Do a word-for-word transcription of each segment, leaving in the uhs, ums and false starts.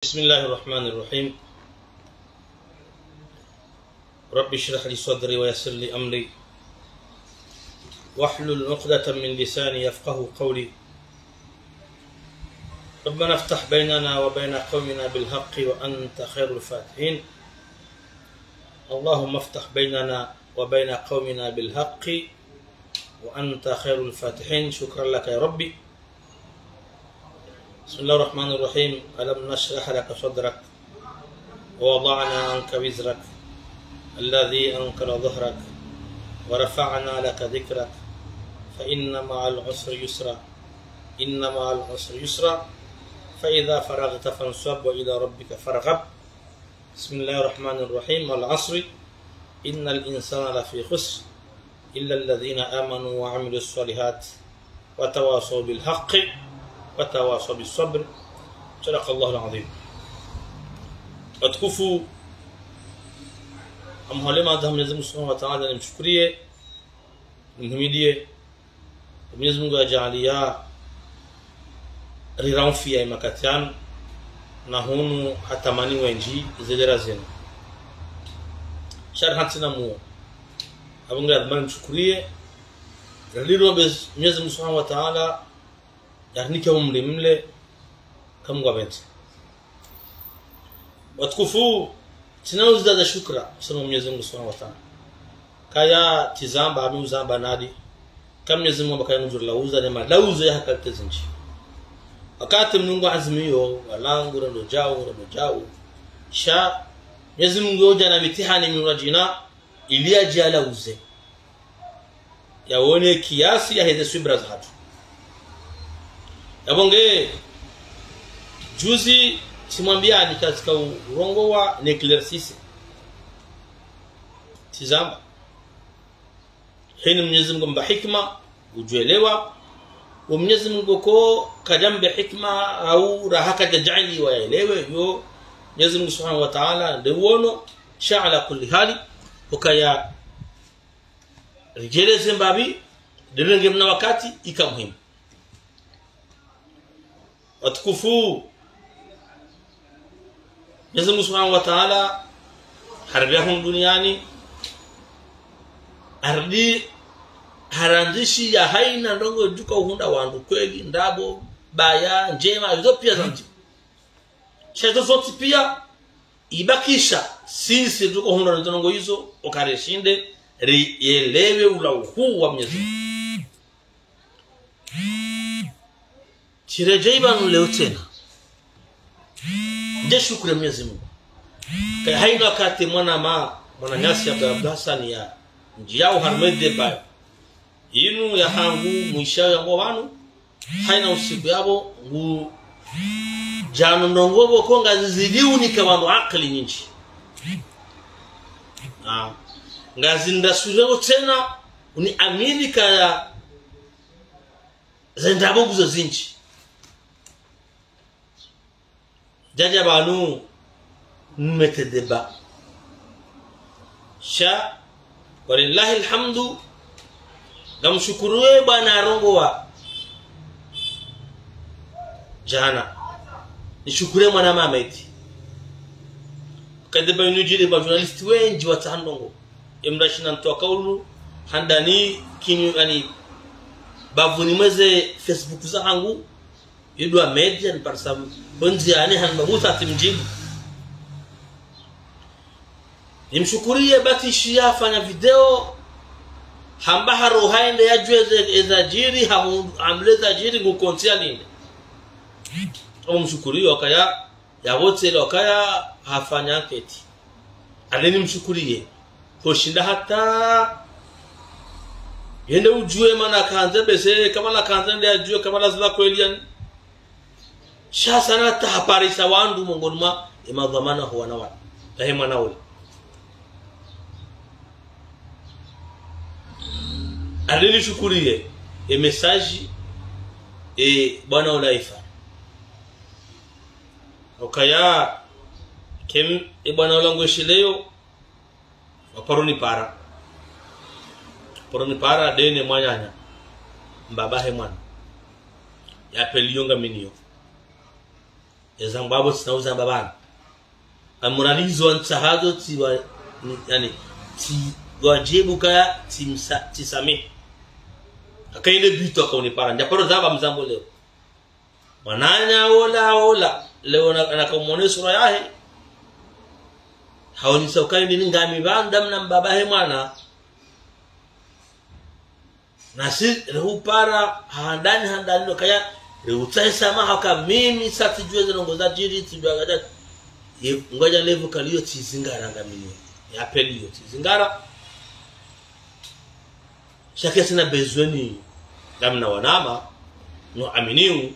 بسم الله الرحمن الرحيم. رب اشرح لي صدري ويسر لي أمري واحلل عقدة من لساني يفقهوا قولي. ربنا افتح بيننا وبين قومنا بالحق وأنت خير الفاتحين. اللهم افتح بيننا وبين قومنا بالحق وأنت خير الفاتحين. شكرا لك يا ربي. بسم الله الرحمن الرحيم. ألم نشرح لك صدرك ووضعنا عنك وزرك الذي أنقض ظهرك ورفعنا لك ذكرك فإن مع العسر يسرا إن مع العسر يسرا فإذا فرغت فانصب وإلى ربك فارغب. بسم الله الرحمن الرحيم. والعصر إن الإنسان لفي خسر إلا الذين آمنوا وعملوا الصالحات وتواصوا بالحق وتواصوا بالصبر. صدق الله العظيم. Watukufu, ngamhwelea mwandzo Mwenyezi Mungu Subhanahu wa Ta'ala, nimshukuriye, nimhimidiye. Mwenyezi Mungu yadjaaliya riramfiya ye makati yanu, na hunu hatamani wendji ze lera zinu. Sha rihantsina muo. Apvo nge ladhima nimshukuriye, riliro be Mwenyezi Mungu Subhanahu wa Ta'ala, yarinike umri mle, kamwe ngwapvendze. Watukufu, tsina uzida za shukra, usema Mwenyezi Mungu Subhanahu wa Ta'ala. Kaya tsizamba, ami uzamba nadi. Ka Mwenyezi Mungu amba kaya ngudjo rilauza, ne malauzo ya hakalite zindji. Wakati Mngu azimiyo, walangu, rendo djau, rendo djau. Sha, Mwenyezi Mungu yodja na mitihani mingi djina, ili yadje yalauze. Yawone kiasi yaheze swibra zahatru. Yapvo nge, juzi tsimwambiyani katsika urongowa ni éclaircissé. Tsizamba. Heni Mwenyezi Mungu mba hikima, udjo elewa. Wo Mwenyezi Mungu ko kadjambe hikima, au raha kadjadjaaliwa yaelewe, yo Mwenyezi Mungu Subhanahu wa Ta'ala, nde wono, sha ala kulli hali, ukaya ridjeleze mbapvi, rirenge mna wakati, ika muhimu. Watukufu, Mwenyezi Mungu Subhanahu wa Ta'ala, haripviya hunu duniani, haridi, harandzishi ya haina ndrongo djuka uhundra wandru kweli, ndrabo, baya, ndjema, izo piya zandji. Sha izo zontsi piya, ibakisha, sisi djuka uhundra ndrongo izo, uka rishinde, rielewe ula uhuu wa Mwenyezi Mungu. Tsiredjeyi pvanu leo tsena. Ndje shukuru Mwenyezi Mungu. Kaya haina wakati mwana ma, mwananyasi Abdallah Abdou Hassane ya, ndjiyao harumwa ye débat. Inu ya hangu, mwisha ya ngo pvanu, haina usiku yapvo, ngu, djano ndrongo pvoko ngazizidi unika pvanu akili nyindji. Ah, ngazindrasuleo tsena, uni amini kaya, ze ndrabo nguzo zindji. Djadja pvanu, mmete débat. Sha, walillahi alhamdu, ngamshukuruwo bwana arongowa djana. Nishukuru mwana Mohamed. Ka débat inu idjiri ba journaliste wendji watsaha ndrongo. Emrashina ntowa kaulu, handani kinyu, yaani, bapvuni mweze Facebook zahangu, idwa média, niparisa pvondze yaani, hamba buta tsi mdjibu. Nimshukuriye Batishi yafanya video, hamba haro haende yadjuwe ze, ezadjiri, hamu, hamle zadjiri, ngu konti ya linde. Ngamumshukuriyo, wakaya, yapvotsele wakaya hafanya enquête. Aleni mshukuriye. Hoshinda hata yende udjuwe mana kandze bese, kama la kandze nde adjuwe, kama la zila kweli yaani. Sha sana hata haparisa wandru mongoni mwa emadhwamana ho wana wanu. Tahe mwana ule. Aleni shukuriye. E message, e bwana ula ifa. Ukaya, kem, e bwana ula ngwesheleyo, waparo nipara. Waparo nipara, dene mwananya. Mbaba he mwana. Yapveliyo ngaminiyo. Eza ngwambo tsina uzamba pvanu. Amuralizo wantsahazo tsi wa, ni, yaani, tsi wajibu kaya tsi msa-, tsi samihi. Haka ile bitu haka unipara. Ndjaparo zamba mzambo leo. Mwananya ola, ola. Leo na, nakaumone sura yahe. Haonesa ukaya ndini ngami pvanu damu na mbaba he mwana. Nasi rihupara handani handani no kaya, rihutsaha samaha ka mimi sa tsidjuwa ze ndrongo zadjiri, tsidjuwa kadja. Ye, ngwadja levu kaliyo tsizingara ngamini. Ye appel iyo tsizingara. Sha ke tsina bezweni, ngamna wanama, no aminiu,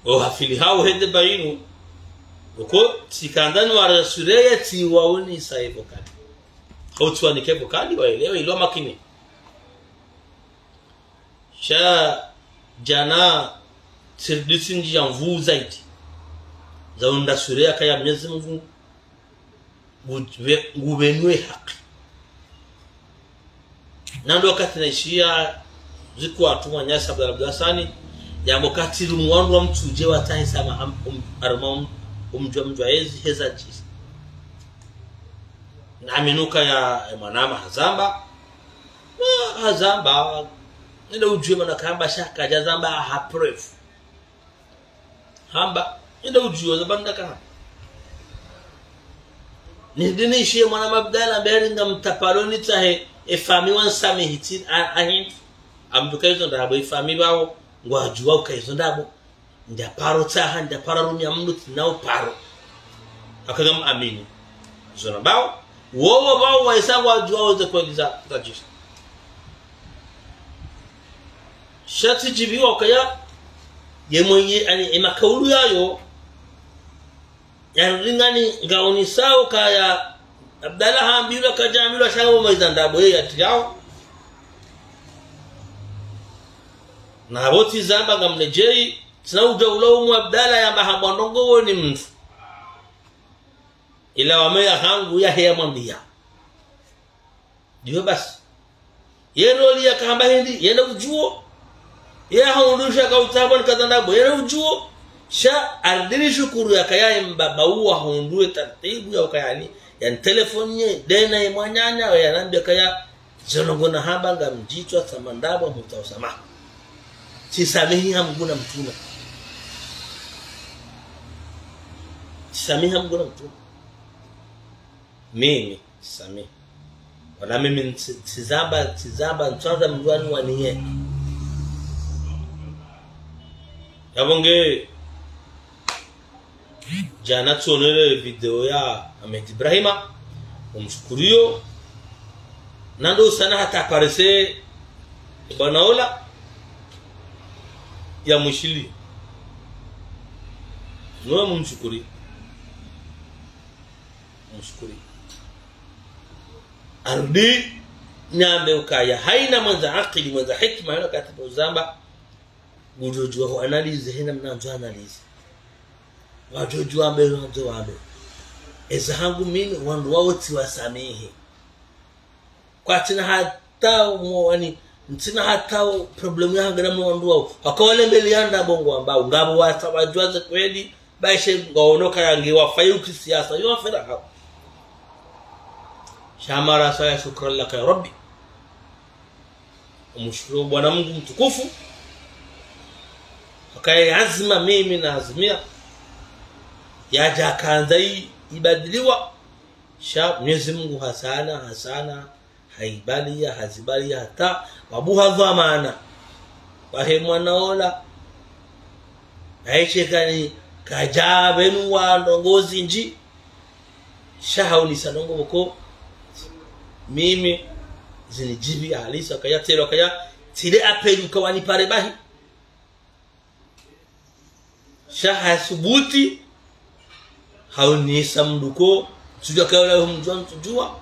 o hafili hao hende bayinu, uko tsikandani wa rassuré ye tsiwaonesa evo kali. Hau tsiwanike evo kali, waelewe, ilo makini. Sha djana, tsirdisi ndji ya nvuu zaidi. Za unda rassuré ya kaya Mwenyezi Mungu, ngu-, ve-, ngupvenue haki. Na ndo wakati naishiya, ziku watumwa nyasa Abdallah Abdallah Sani, yambo kati rumu wandru wa Mtsudje watsahe samaha, um, harumwa um, umdjwa mdjwa ezi, heza djisa. Na aminuka ya, ya mwanama hazamba, na hazamba, nende udjuwe mana kamba sha kadja zamba ha preuve. Hamba, nende udjuwo zamba ndaka hamba. Niridi nishiye mwanama Abdallah, mbeli ngamtapalo nitsahe, e famiyi wansamihi tsi, a, ahindi. Amdru kaizo ndrabo, e famiyi pvao, ngwadjuwa ukaizo ndrabo. Ndjaparo tsaha, ndjaparo rumia mdru tsina uparo. Haka ngam amini. Zona pvao, wowo pvao waisa ngwadjuwa oze kweli za, zadjisa. Sha tsidjibiwa kaya, ye mwenye, yaani, e makaulu yayo, yaani, ngani, ngaonesao kaya, Abdallah hambilwa kadja hambilwa sha wo maiza ndrabo ye yatriyao. Na pvo tsizamba ngamledjeyi, tsina udja ula umu Abdallah yamba hambwa ndrongo woni mndru. Ila wame ya hangu yahe yamwambiya. Ndiyo basi. Ye roli ya kahamba hindri, yende udjuwo. Ye hahundru sha ka utsahapvo ni kadha ndrabo, yende udjuwo. Sha aridini shukuru ya kaya ye mbaba uwa hundru ye taratibu ya ukaya ni, yanitelefoniye, ndena ye mwananya, yanambia kaya, ze ndrongo nahamba ngamdjitswa tsama ndrabo mutsaha usamaha. Tsisamihi ha Mngu na mtrume. Tsisamihi ha Mngu na mtrume. Mimi, tsisamihi. Wala mimi ntsi-, tsizamba, tsizamba, ntsandza mdru wani waniye. Yapvo nge, djana tsonele video ya Ahmed Ibrahima, umshukuriyo. Na ndo usana hata aparece bwana ola ya mwishili. Nowe mumshukuri. Mumshukuri. Arudi, nambe ukaya, haina mwendza akili, mwendza hikima, haina kati bo zamba, ngudjodjuwa ho analyser, hena mna ndzo analyser. Wadjodjuwa wambe, wandzo wambe. Eza hangu mimi, wandru wawo tsiwasamihi. Kwatsina hata umwani, ntsina hata problème ya hangana mwa wandru wawo. Waka wale mbeli ya ndrabo ngwambao, ngapvo wasa wadjuwa ze kweli, baishe ngwaono kaya nge wafayi ukisiasa, yo wafera hao. Sha mara saya, shukran laka ya Rabbi. Umshukuru Bwana Mungu mtukufu. Haka ye azima mimi na azimia. Yadja kandza i-, ibadiliwa. Sha Mwenyezi Mungu hasana, hasana, haibaliya, hazibaliya hata, wabuha dhwamana. Wahe mwana ola. Haishe kani kadja pvenu wa ndrongo zindji. Sha haunisa ndrongo pvoko. Mimi zinidjibi halisi kaya tselo kaya tsile appel uka wanipare bahi. Sha hasubuti, haunisa mdru ko, tsudjuwa kaya ola humdjuwa, ntsudjuwa.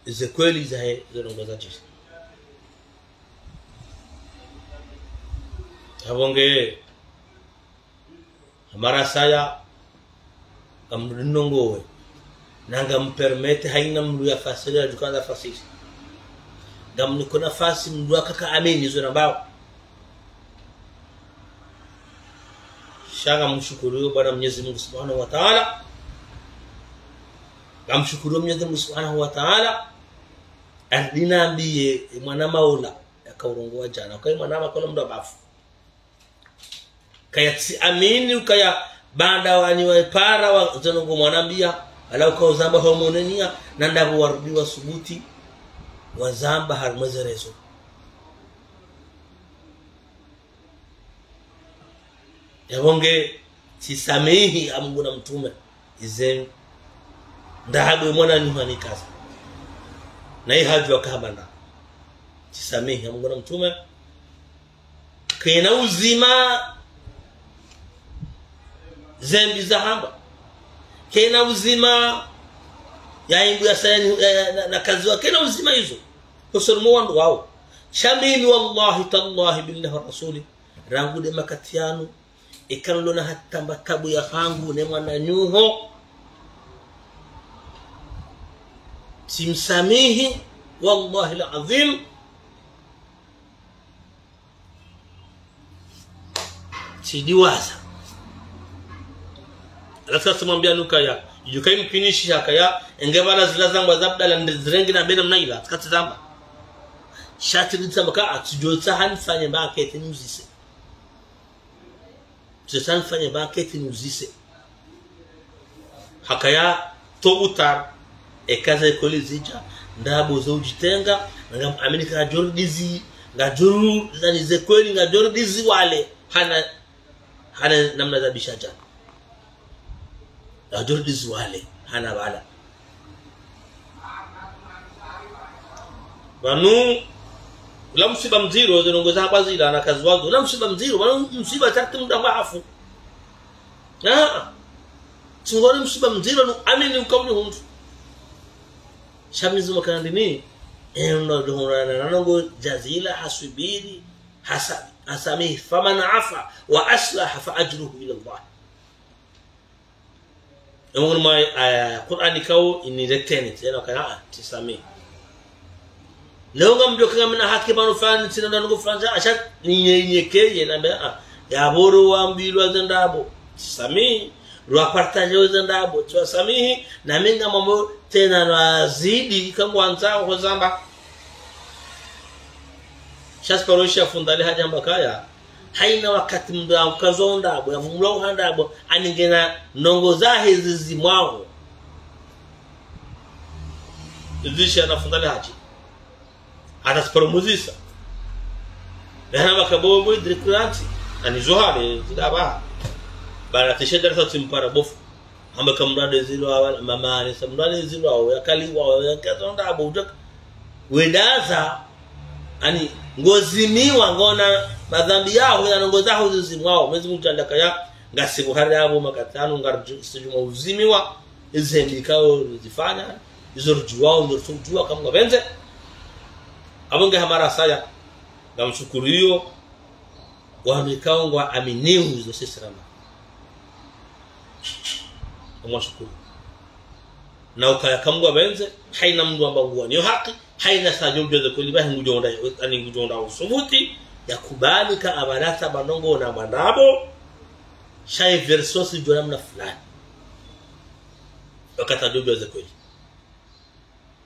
Ze kweli zahe, ze ndrongo zadjisa. Yapvo nge, amara saya, ngamdunongowe. Na ngampermete haina mdru ya fasiri ya djukana fasiri. Ngamniko nafasi mdru akaka amini zo nambao. Sha ngamshukuriyo Bwana Mwenyezi Mungu Subhanahu wa Ta'ala. Ngamshukuriyo Mwenyezi Mungu Subhanahu wa Ta'ala. Ardi nambiye, e mwana maula, yaka urongowa djana. Kwa mwana makola mndru abafu. Kaya tsiamini ukaya baanda wanyi wapara wa zeno ngo mwana mbiya, ala uka uzamba ho monenia, na ndapvo warudi wasubuti, wazamba harumwa ze réseaux. Yapvo nge, tsisamihi ha Mungu na mtrume, ize ndrabo mwananyaho hanikaza. Na ihadjwa kahamba nda. Tsisamihi ha Mungu na mtrume. Kena uzima zembi zahamba. Kena uzima ya imbu ya sayani, ya, ya, na, na kaziwa. Kena uzima izo. Kusoni mwa wandru wawo. Sha mimi wallahi, tallahi, billahi wa rasuli. Rangu nde makati yanu. Eka nilona hata mba tabu ya hangu ne mwananyaho. Tsimsamihi, wallahi al-azim. Tsidiwaza. Ala tsika tsimwambiya nukaya, idjo kayi mkinishi hakaya, enge pvala zila zangwa za Abdala nde zirengi na bena mna ila, tsika tsizamba. Sha tsiditsamba ka, atsidjotsa hanifanye mba aketi nuzise. Tsidjotsa hanifanye mba aketi nuzise. Hakaya, tôt ou tard, eka ze kweli zidja, ndrabo zo udjitenga, na ngamamini ka ngadjoridizi, ngadjori, zani ze kweli, ngadjoridizi wale, hana, hana namna za bisha djana. Ngadjoridizi wale, hana pvala. Pvanu, ula msiba mdziro, zeno ngo za hamba zila na kaziwazo. Ula msiba mdziro, pvanu msiba sharti mndru amba hafu. Ah, tsi ngori msiba mdziro, nuamini uka uli hundru. Sha Mwenyezi Mungu kana ndini, eno ndo hundra na nongo djazila, haswubiri, hasa, hasamihi, faman afa wa aslaha fa ajruhu ila Allah. Emu mwa, aya, Qur'ani kawo ini reteni, tsena kana, ah, tsisamihi. Leo ngamdjo kanga mina haki pvanu fulani, tsina ndangu fulani, asha, ninye, ninye keye, nambe, ah, ya boro wambilwa ze ndrabo. Tsisamihi, rwa partage ze ndrabo, tsiwasamihi, na mi ngamwambo, tsena na zidi, ika ngwandzao huzamba. Sha tsi paro isha fundi Ali hadjamba kaya, haina wakati mndru ya ukazo ndrabo, ya vumulwa uha ndrabo, ani ngena nongo zahe zizimwao. Zisha na fundi Ali hadji. Hata tsi paro muzisa. Lehana makabobo idrikulanti. Ani zohale, zidaba. Bala tishe darasa tsimpara bofu. Hamba ka mndru ade zilwa, mama, ani sa mndru ade zilwa, ya kaliwa, ya kazo ndrabo, udjaka. Wedaza, ani, ngozimiwa, ngona madhambi yaho, ya nongo zaho zizimwao. Mwenyezi Mungu tsandaka ya, ngasi buhari yapvo, makati yanu, ngari sidjuma uzimiwa, izembi kao zifanya, izo ridjuwao, izo ritsu djuwa, kamwe pvendze. Apvo nge hamara saya, ngamshukuriyo, wanu ikao ngwaaminio izo sisi ramba. Ngamwashukuru. Na ukaya kamwe pvendze, haina mndru amba nguwaniyo haki, haina sa djo udjuwa ze kweli, bahi ngudjo onda, ani ngudjo onda usubuti, ya kubali ka apvala tsi pvanu ngona mba ndrabo, sha ye version tsi djo namna fulani. Wakati djo udjuwa ze kweli.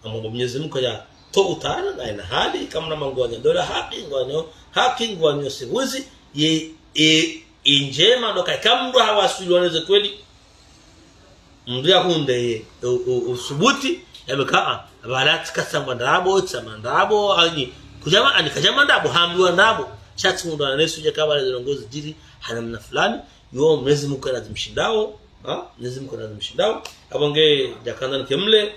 Ngamomba Mwenyezi Mungu ya tôt ou tard, na ina hali, kamwe na mangwanya ndola haki, ngwanyo, haki, ngwanyo sibuzi, ye, e, e ndjema, ndo ka ika mndru hawaswili wana ze kweli. Mndru ya hundre ye, u, u, usubuti, ya beka, ah, apvala tsi kasa mba ndrabo, tsi sa mba ndrabo, ani, kudjama, ani kadjama ndrabo, hambiwa ndrabo. Sha tsi mndru ana nesu djaka pvala ze nongo zidjiri, hana mna fulani, yo Mwenyezi Mungu kana zimshindao, ha? Mwenyezi Mungu kana zimshindao. Apvo nge, djakandza nike mle,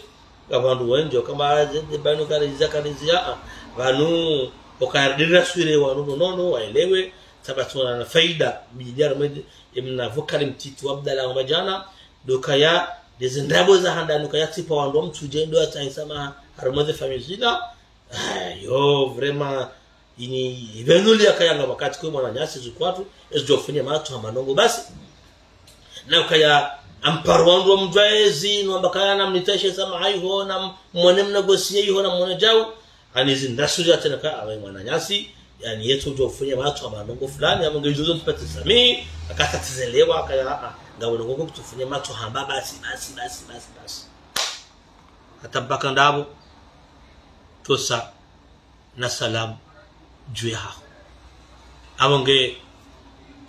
ngapvo wandru wendji, kamba, ze, ze, pvanu kari, za kari ziya, ah. Pvanu, okari dira swire wanu nono, waelewe, sababu tsuna na faida, miliari mwende, emna vokali mtiti wa Abdala wa madjana, ndo kaya, ndeze ndrabo za handa, ndo kaya tsipa wandru wa mtsudje, ndo atsaisa ma, harumwa ze famille zila. Ah, yo, vraiment, ini, ipvenuli yakaya nga wakati kwe mwananyasi zukwatu, ezidjo funya matso hamba nongo basi. Na ukaya amparo wandru wa mdjwaezi, no amba kaya na mniteshe sama haiho, na mwone mna gosiye iho, na mwone djau, ani zi ndrasu ya tsena ka, awe mwananyasi, Yaani, yetsu udjo ufunye matso hamba ndrongo fulani, hamba nge izo zo tsipatisa. Mi, akatsa tsizelewa, akaya, ah, ah, ngawe ndrongo kutsufunye matso hamba, basi, basi, basi, basi, basi. Hata mpaka ndapvo, tosa na salamu dju yaho. Hamba nge,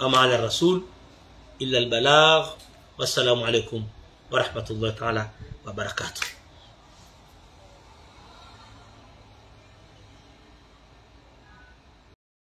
وما على الرسول إلا البلاغ. والسلام عليكم ورحمة الله تعالى وبركاته.